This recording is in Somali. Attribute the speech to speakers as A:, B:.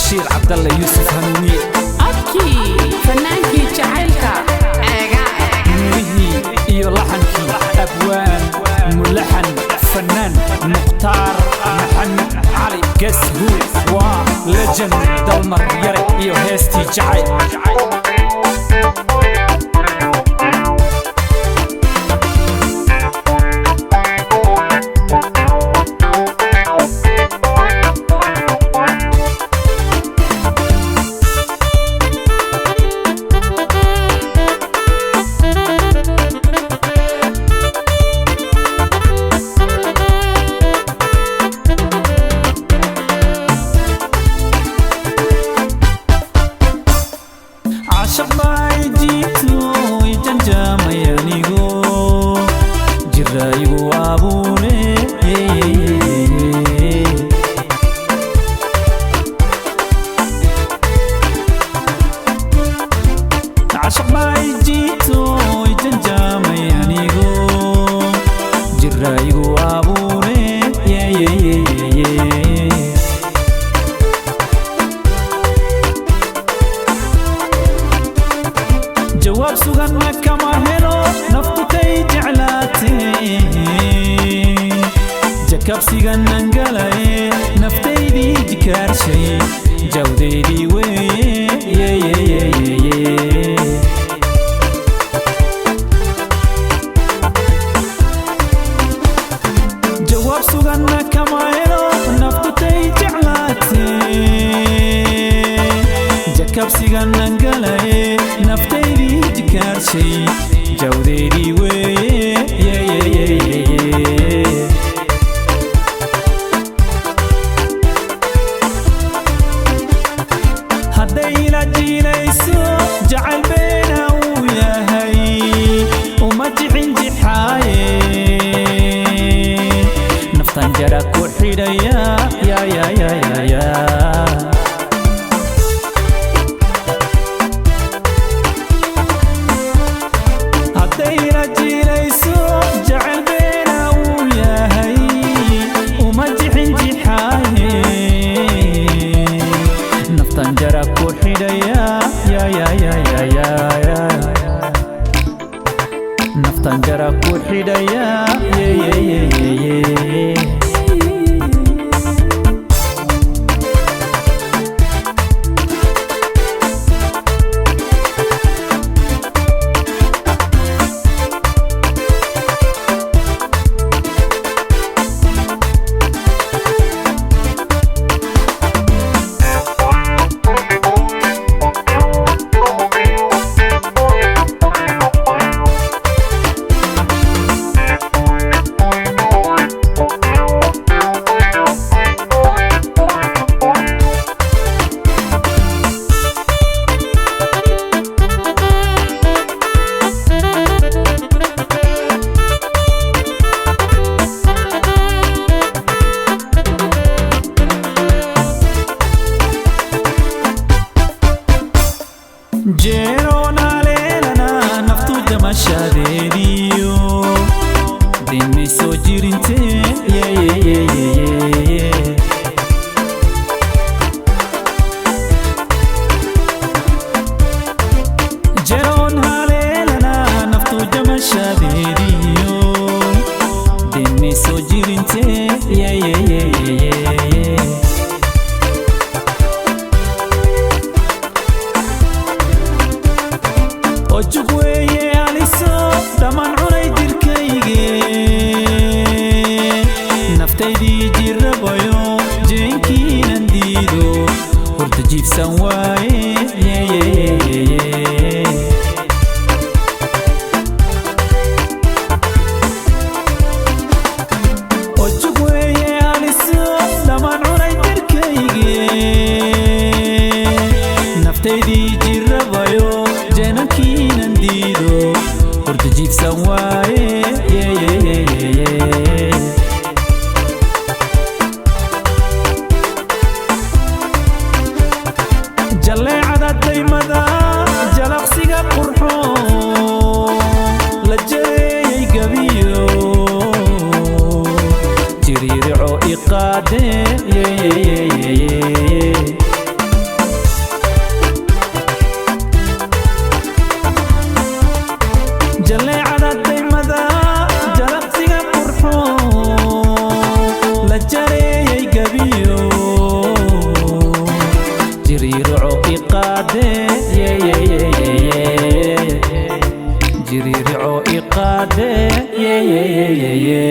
A: Bashiir Cabdalle Yuusuf Hanuuniye.
B: Codkii fanaankii jacaylka Ceegaag.
A: Mirihii iyo laxankii abwaan mulaxan fanaan Mukhtaar Maxamed Cali Gashu waa legend Dalmar Yare iyo heestii jacayl. Cashaq baa jiito ijanjaamay anigo jiraayigu abuure. Cashaq baa jiito ijanjaamay anigo jiraayigu abuure. Jawaab suganna kama helo naftutay jeclaatee, jakabsiganan galaye naftaydii jikaarshay jawdeydii weeye. Jawaab suganna kama helo naftutay jeclaatee, jakabsiganan galaye naftaydii jikaarshay jawdeydii weeye. Hadday ila jiilayso jacayl beena uu yahay uma jixin jixaaye, naftan jara ku xidhaya. Ya hadday ila jiilayso jacayl beena uu yahay uma jixin jixaaye, naftan jara ku xidhaya. Ya naftan jara ku xidhaya. Ye. Jeeroonaleelana naftu jamashadeediyo dimay soo jirinte. Ye. Jeroon haleelana naftu jamashadeediyo dimay soo jirinte. Ye. Ojug weeye aliso dhammaan cunay jirkayge, naftaydii jirabayo jeenkiinan diido hurda jiibsan waaye. Ye. Ojug weeye aliso dhammaan cunay jirkayge, naftaydii jirabayo jeenankiinan diido hurda jiibsan waaye. Ye. Jaleecada daymada jalaqsiga qurxoon la jeeyay gabiyo jiriirico iqaade. Ye. Jiriirico iqaade, yeyeyeyeye.